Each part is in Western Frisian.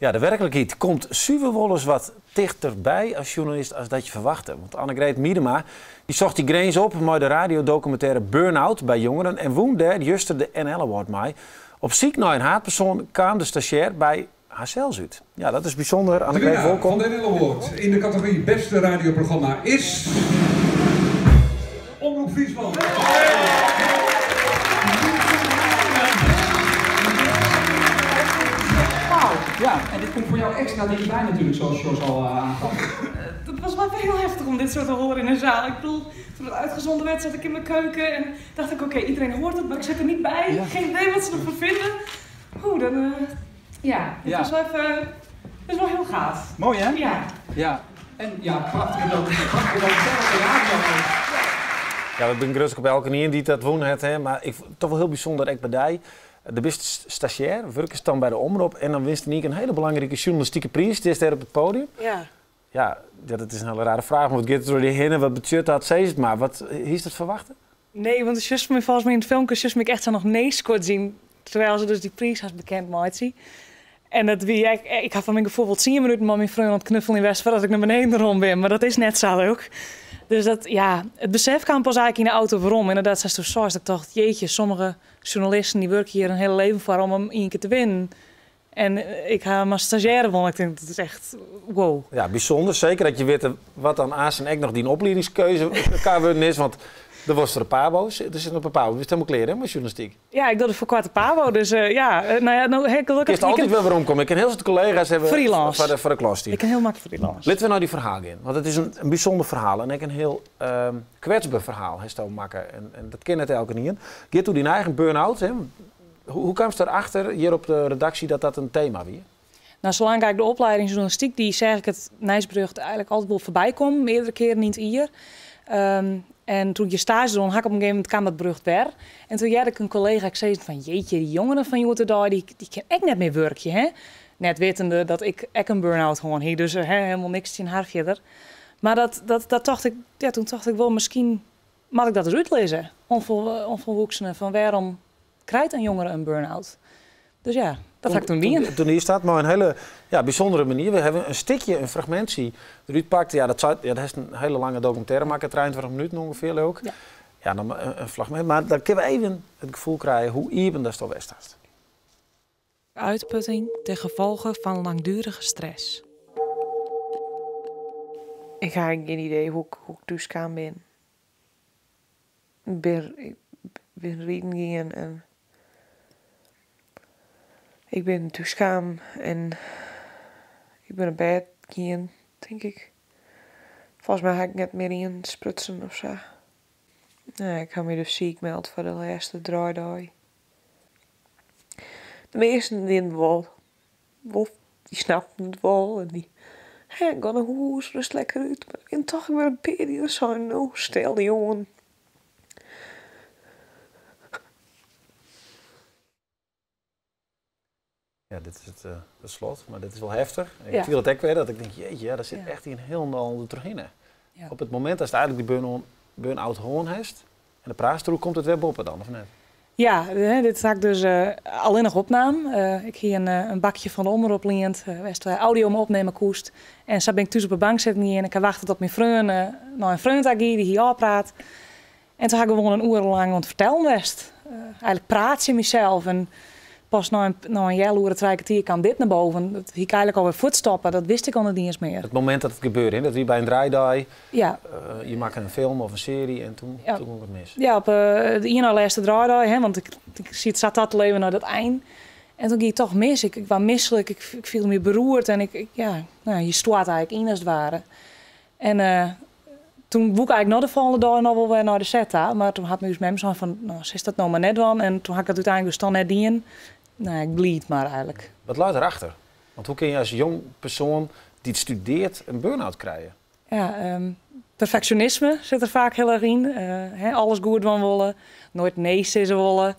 Ja, de werklikheid komt suver wolris wat tichterby as sjoernalist as dat je ferwachte. Want Annegreet Miedema dy socht dy grins op mei de radiodokumintêre Burn-out by jongeren en wûn dêr juster de NL Award mei. Op syk nei in haadpersoan kaam de stazjêr by harsels út. Ja, dat is bysûnder. De Annegreet, winnaar wolkom. fan de NL Award yn de kategory Beste Radioprogramma is Omrop Fryslân. Ja, en dit komt voor jou extra dichtbij natuurlijk, zoals Jos al aangaf. Dat was wel even heel heftig om dit zo te horen in een zaal. Ik bedoel, toen het uitgezonden werd zat ik in mijn keuken en dacht ik, oké, iedereen hoort het, maar ik zit er niet bij. Geen idee wat ze ervan vinden. Oeh, dan, ja, het was wel even, het is wel heel gaaf. Mooi hè? Ja. Ja. En ja, prachtige documentaire, prachtige radio ook. Ja, we binne grutsk op elkenien dy't dat wûn hat, hè, mar ik fyn it toch wol hiel bysûnder ek by dy. Do bist stazjêr, wurkest dan by de Omrop en dan winst yn ien kear in hiele belangrike sjoernalistike priis. Stiest dêr op it podium. Ja. Ja, dat is in hiele rare fraach, mar wat giet der troch dy hinne? Wat betsjut dat? Sis it mar. Wat, hiest dat ferwachte? Nee, want sjochst my folgens my yn it filmke sjochst my echt sa noch nee skodzjen, terwijl se dus dy priis hast bekend meitsje. En dat wie ek, ik ha foar myn gefoel wol 10 minuten mei myn freon oan it knuffeljen west foardat ik nei beneden rûn bin, mar dat is net sa leuk. Dus dat, ja, it besef kaam pas eigentlik yn de auto werom. Inderdaad, sasto seist, ik tocht, jeetje, sommige sjoernalisten dy wurkje hjir in hiele leven foar om him ien kear te winnen. En ik ha him as stazjêre wûn. Ik tink, dat is echt wow. Ja, bysûnder. Seker dat je witte wat dan aansten ek noch dyn opliedingskeuze kar wurden is. Want do wolst foar de Pabo. Der sit op de Pabo. Bist hielendal klear hè, mei sjoernalistyk? Ja, ik doch de ferkoarte Pabo. Dus ja, no ja, no, he, gelokkich. Kinst altyd wer weromkomme. Ik kin hiel soad kollega's hawwe Freelance. foar de klas stien. Ik kin hiel maklik freelance. Litte we nei dy ferhaal gean. Want it is in bysûnder ferhaal en ek in hiel kwetsber ferhaal hasto makke. En dat kin net elkenien. Giet oer dyn eigen burn-out. Hè? Hoe kaamst derachter hjir op de redaksje dat dat in tema wie? Nou, salang't ik de opleiding journalistiek die, seach ik it nijsberjocht eigentlik altyd wol foarby kommen, meardere kearen yn it jier. En toen ik hjir staazje rûn, ha ik op in gegeven momint kaam dat berjocht wer. En toen hearde ik in kollega ek sizzen fan, jeetje, dy jongeren fan hjoed-de-dei, dy kinne ek net mear wurkje, hè? Net wittende dat ik ek in burn-out hân hie, dus hè, helemaal niks tsjin har fierder. Mar dat tocht ik, ja, toen tocht ik wol, miskien moat ik dat ris útlizze oan folwoeksenen, fan wêrom krijt in jongere in burn-out? Dus ja, dat ha ik toen dien. Toen is dat mei in hiele, ja, bysûndere manier. We hawwe in stikje, in fragmintsje derút pakt. Ja, dat sei, ja, dat hast in hiele lange dokumintêre makke, 23 minuten ûngefear, leau ik. Ja. Ja, dan in fragmint. Mar dan kinne we even it gefoel krije hoe iepen datsto west hast. Uitputting ten gevolge van langdurige stress. Ik ha gjin idee hoe ik thús kaam bin. Ik bin riden gien en ik bin thús kaam en ik bin op bêd gien, tink ik. Folgens my ha ik net mear ien sprutsen of sa. Nee, ik ha my dus siik meld foar de lêste draaidei. De measten wienen wol, wol, dy snapten it wol en dy, hè, gean nei hûs, rêst lekker út. Mar der wienen toch wer in pear dy't seinen, no, stel dy oan. Ja, dit is it slot, mar dit is wol heftich. Ik fiel it ek wer, dat ik tink, jeetje, ja, dêr sit echt ien hielendal dertrochhinne. Op it momint datst eigentlik dy burn-out hân hast en do praatst deroer, komt it wer boppe dan, of net? Ja, dit ha ik dus allinnich opnaam. Ik hie in bakje fan de Omrop liend, wêr'tst audio mei opnimme koest. En sa bin ik thús op 'e bank sitten gien. Ik ha wachte tot myn freon nei in freon ta gie, dy hie ôfpraat. En toen ha ik gewoan in oere lang oan it fertellen west. Eigentlik praat tsjin mysels en pas nei in healoere, trije kertier kaam dit nei boven. Dat hie ik eigentlik alwer fuortstoppe, dat wist ik al net iens mear. It momint dat it gebeurde, hè, dat wie by in draaidei. Ja. Je makken in film of in searje en toen gong it mis. Ja, op de ien nei lêste draaidei, hè, want ik siet sa ta te leven nei dat ein. En toen gie it toch mis. Ik waard mislik, ik fielde my beroerd en ja, nou, je stoart eigentlik yn as it ware. En toen woe ik eigentlik noch de folgjende dei noch wol wer nei de set ta. Mar toen hat ús mem sein fan, no, silst dat no mar net dwaan. En toen ha ik dat úteinlik dus dan net dien. No, ik bliid mar eigentlik. Wat leit derachter? Want hoe kinne je as jong persoan dy't studearret in burn-out krije? Ja, perfectionisme sit der faak hiel erch yn. Hè, alles goed dwaan wolle, noait nee sizze wolle.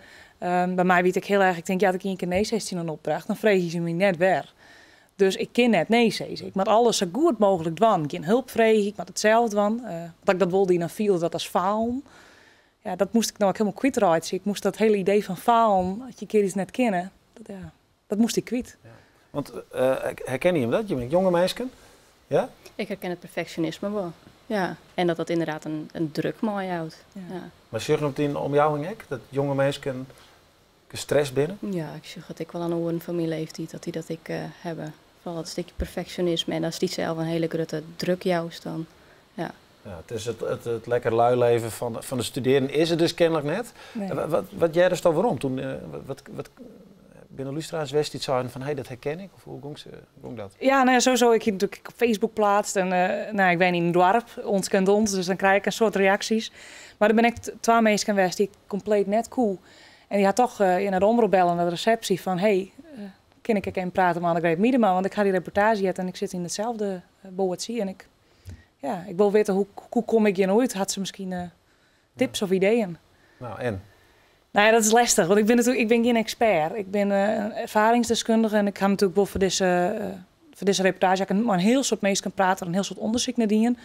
By my wie it ek hiel erch, ik tink, ja, as ik ien kear nee sis tsjin in opdracht, dan freegje se my net wer. Dus ik kin net nee sizze. Ik moat alles sa goed mooglik dwaan. Gjin help freegje, ik moat it sels dwaan. Want as ik dat wol die, dan fielde dat as falen. Ja, dat moast ik no ek hielendal kwytreitsje. Ik moast dat hiele idee fan falen, as je in kear iets net kinne, dat, ja, dat moast ik kwyt. Ja. Want herkenne jim dat? Jim binne jonge minsken. Ja? Ik herken it perfeksjonisme wol. Ja. En dat dat ynderdaad in druk meijout. Ja. Mar sjoch je it yn de omjouwing ek? Dat jonge minsken gestrest binne? Ja, ik sjoch it ek wol oan oaren fan myn leeftiid dat dy dat ek hawwe. Foaral dat stikje perfeksjonisme en ast dysels in hiele grutte druk joust dan, ja. Ja, it is it lekker lui leven fan de studearren is it dus kenlik net. Nee. Wat heardesto werom toen? Wat binne lústeraars west dy't seinen fan hey, dat herken ik? Of hoe gong dat? Ja, nou ja, sowieso. Ik hie natuerlik op Facebook pleatst en nou, ik wen yn in doarp, ons kent ons, dus dan krij ik in soad reaksjes. Mar der binne ek twa minsken west dy't ik kompleet net koe. En dy ha toch nei de omrop belle, nei de resepsje, fan hey, kin ik ek even prate mei Annegreet Miedema, want ik ha dy reportaazje heard en ik sit yn itselde boatsje en ik, ja, ik wol witte hoe, hoe kom ik hjir no út? Hat se miskien tips of ideeën? Nou, en? Nou ja, dat is lestich, want ik bin natuerlik, ik bin gjin ekspert. Ik bin in erfaringsdeskundige en ik ha natuerlik wol foar dizze reportaazje ha ik mei in hiel soad minsken praat, in hiel soad ûndersyk nei dien.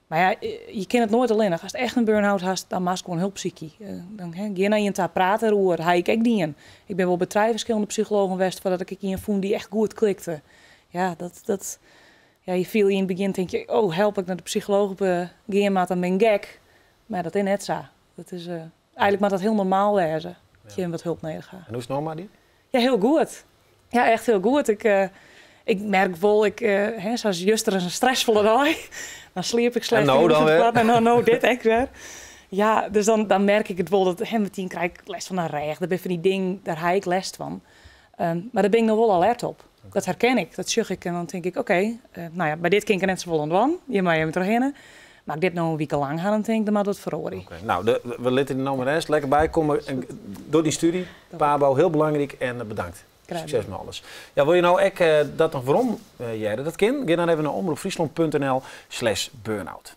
Mar ja, je kinne it noait allinnich. Ast echt in burn-out hast, dan moatst gewoan help sykje. Dan, hè, gean nei ien ta, praat deroer. Ha ik ek dien. Ik bin wol by trije ferskillende psychologen west foardat ik ien fûn dy't echt goed klikte. Ja, dat, ja, je fiele je yn it begjin, tink je, oh help, ik nei de psycholooch gean moat, dan bin ik gek. Mar dat is net sa. Dat is, eigenlik moat dat hiel normaal wêze, dat je wat help nedich ha. En hoe is it no mei dy? Ja, hiel goed. Ja, echt hiel goed. Ik merk wol, ik, hè, sa as juster is in stressfolle dei. Dan sliep ik slecht. En no dan wer? En no dit ek wer. Ja, dus dan merk ik it wol dat, hè, metien krij ik lêst fan de rêch. Dat binne fan dy dingen, dêr ha ik lêst fan. Mar dêr bin ik no wol alert op. Dat herken ik, dat sjoch ik en dan tink ik, oké, nou ja, by dit kin ik der net safolle oan dwaan. Hjir moatte je even trochhinne. Mar as ik dit no in wike lang ha, dan tink ik, der moat wat feroarje. Oké, nou, we litte dy no mar rêst. Lekker bykomme en doch dyn stúdzje. Pabo, hiel belangryk en bedankt. Sukses mei alles. Ja, wolle je no ek dat noch werom hearre? Dat kin. Gean dan even nei omropfryslan.nl slash burnout.